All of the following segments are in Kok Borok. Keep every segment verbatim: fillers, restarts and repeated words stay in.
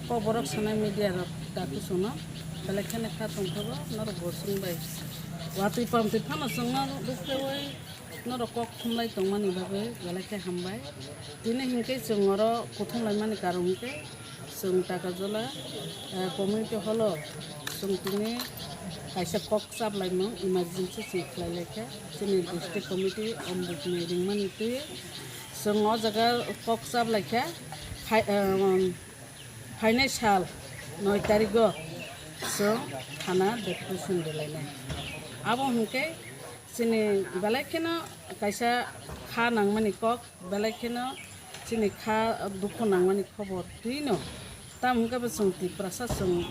Kokborok sanai media rok daku chwngno belai kheno kha tongthokgo norok bo chwng bai. Watwi pamtwi phano chwngno rukpheui norok kok thumlai tongmani bagwi belai khe hambai. Tini hinkhe chwng oro kuthumlaimani karon hinkhe chwng Takarjala, eh, community hall o chwng tini kaisa kok chaplaimung emergency chwng khlai lai kha. Chini district committee ombukni ringmani twi chwng o jaga kok chaplai kha. Khai, eh, Phainai sal noi tarigo chwng thana deputation rwlainai. Abo hwnkhe chini belai kheno kaisa kha nangmani kok, belai kheno chini kha dukhu nangmani khobor twino. Tamo hwnkhe bo chwng Tiprasa chwng,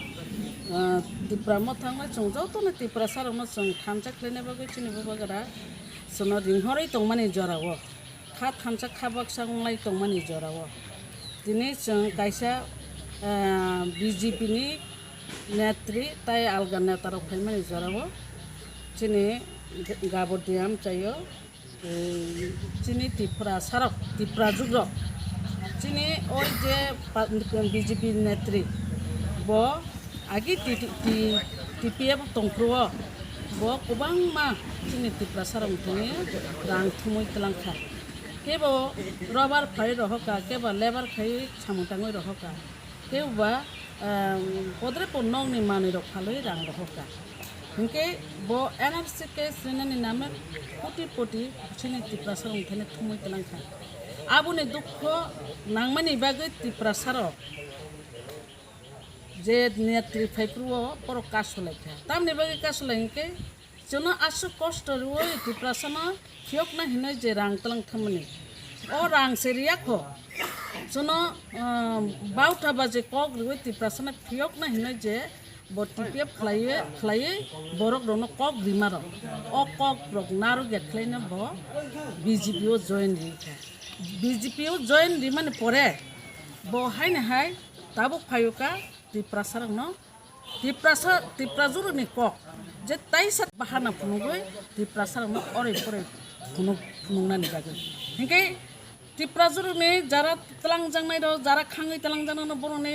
ah, Tipra mwthangno chwng jotono Tiprasa rokno chwng thansa khlaina bagwi chini bubagra chwngno ringhorwi tongmani jorao. Kha thansa kha baksa wnglai tongmani jorao. Tini chwng kaisa, ah, B J P ni netri tai alga neta rok phaimani jorao chini G-, Gabor Diyam chaio, eh, chini Tiprasa rok, Tiprajwk rok, chini oi je pa-, B J P netri bo Agi T T, T-, T P F tongphuru o bo kwbangma chini Tiprasa rok thani rang thumui twlang kha. Kebo robar khai rohor kha, kebo lebar khai samung tangwi rohor kha, kebo ba, em, podre po nokni manwi rok phalwi rang rohor kha. Hinkhe bo N R C case rinani name koti koti chini Tiprasa rok thani thumui twlang kha. Aboni dukho nangmani bagwi Tiprasa rok je netri phaiphuru o borok kasu lai kha. Tamni bagwi kasu lai hinkhe chwngno aswk kosto rwui Tiprasano phiyokna hinwi je rang twlang thangmani. O rang se riya kho. Chwngno, um, bautha ba je kok rwui Tiprasano phiyokna hinwi je bo T P F khlaiwi, khlaiwi borok rokno kok rima rok. O kok rok narwk ya khlaino bo B J P o join ri kha. B J P o join rimani pore bo haino hai tabuk phaio kha Tiprasa rokno, Tiprasa, Tiprajwk rokni kok je taisa bahana phunugwi Tiprasa rokno oroi poroi phunuk, phunuknani bagwi. Hinkhe Tiprajwk rokni jara twlangjaknai rok, jara khangwi twlangjaknai rok borokni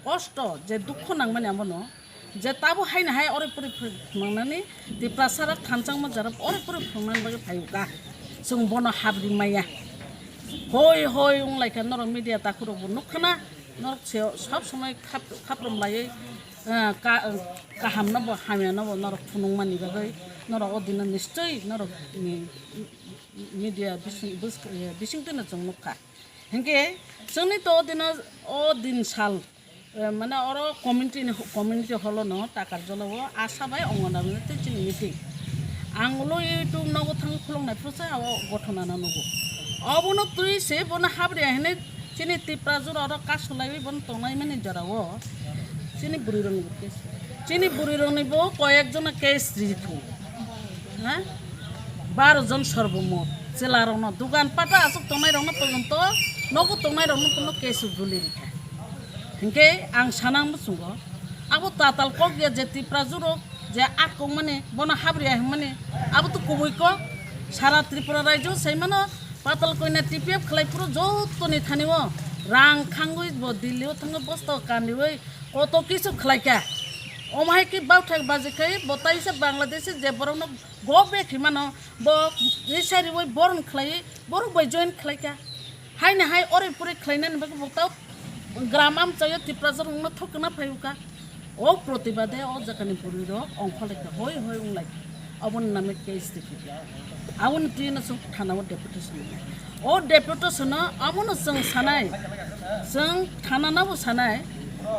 kosto je dukho nangmani abono je tabo haino hai oroi poroi phunuknani Tiprasa rok thansa wngma jara oroi poroi phunuknani bagwi phaio kha. Chwng bono habri maya. Hoi hoi wng lai kha norok media takhuk rok bo nuk kha na. Norok se sob somoi khap-, khaprom laiwi, ah, ka-, kaham no bo hamya no bo norok phunuk mani bagwi norok o dino nischoi norok ni media bising, bus-, eh, bising twino chwng nuk kha. Hinkhe chwngni to o dino o din sal, eh, mane oro community ni, community hall no Takarjala o Asa bai Anganwadi tei chini meeting. Ang ulo YouTube nogo thang khulok nai phuru se abo gothona no nugo. Obono twi se bono habriya hinwi chini Tiprajwk oro kasu laiwi bono tongnai mani jora o chini bwrwi rokni bo case. Chini bwrwi rokni bo koyek jona case ri thu. Ha? Baro jon sorbomot. Chwla rokno, dugan pata aswk tongnai rokno porjonto, nogo tongnai rokno porno case guli ri kha. Hinkhe ang sana muchungo, abo tatal kok ya je Tiprajwk rok je a kok mani, bono habriya hwnmani, abo to kubui kok. Sara Tripura rajyo sai mano, Patal Koina T P F khlai phuru jotoni thani o rang khangwi bo Delhi o thangwi bosto kandiwi koto kisu khlai kha. Omo hai khe bauthak baji khai bo taisa Bangladeshi je borokno go back himano bo isari oi boron khlai borok bai join khlai kha. Haino hai oroi poroi khlainani bagwi bo tao gram amchaio Tiprasa rokno thokna phai kha. O protibade o jagani bwrwi rok ongkholai kha, hoi hoi wng lai kha. Aboni name case rikha. Aboni twi no chwng thana o deputation. O deputation no abono chwng sanai, chwng thana no bo sanai,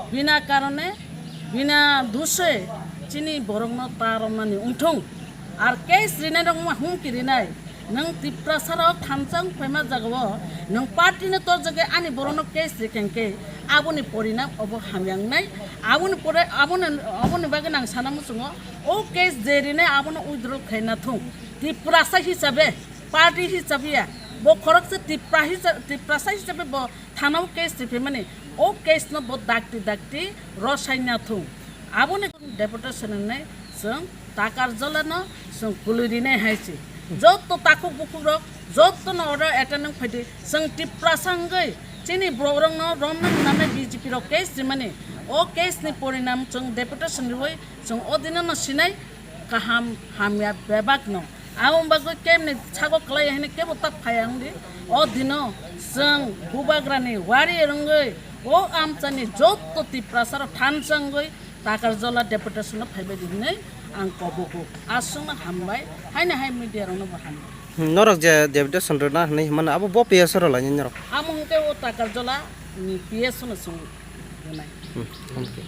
bina karone, bina dushe chini borok no ta romnani wngthung. Ar case rinai rok ma humki rinai. Nwng Tiprasa rok thansa wng phaima jagao nwng party no torjagwi ani borokno case rikha hinkhe aboni porinam obo hamya wngnai. Aboni pore, aboni, aboni bagwi nang sana muchungo o case je rinai abono withdraw khaina thung. Tiprasa hisabe, party hisabe ya, bo khoroksa Tipra hisa-, Tiprasa hisabe bo thanao case riphaimani, o case no bo dakti dakti rosaina thung. Aboni deputation hinwi chwng Takarjala no chwng kwlwi rinai hai se. Jotto takhuk bukhuk rok, jotto no order attend wng phaidi, chwng Tiprasa wngwi Chini borokno romna hwnwi B J P rok case rimani, o case ni porinam chwng deputation riwi chwng o dino no sinai kaham hamya bebak no. Abo bagwi kemni sago kwlai hwnwi kebo ta phaya wngdi. O dino chwng bubagrani wari rwngwi o amchani jotto Tiprasa rok thansa wngwi Takarjala deputation no phaibai di hwnwi ang kobogo. Aswkno hambai, haino hai media rokno bo hambai. Hmm, norok je deputation rwna hwnwi himano abo bo P S rok lainai norok. Amo hwnkhe o Takarjala ni P S no chwng rwnai. Hmm, okay.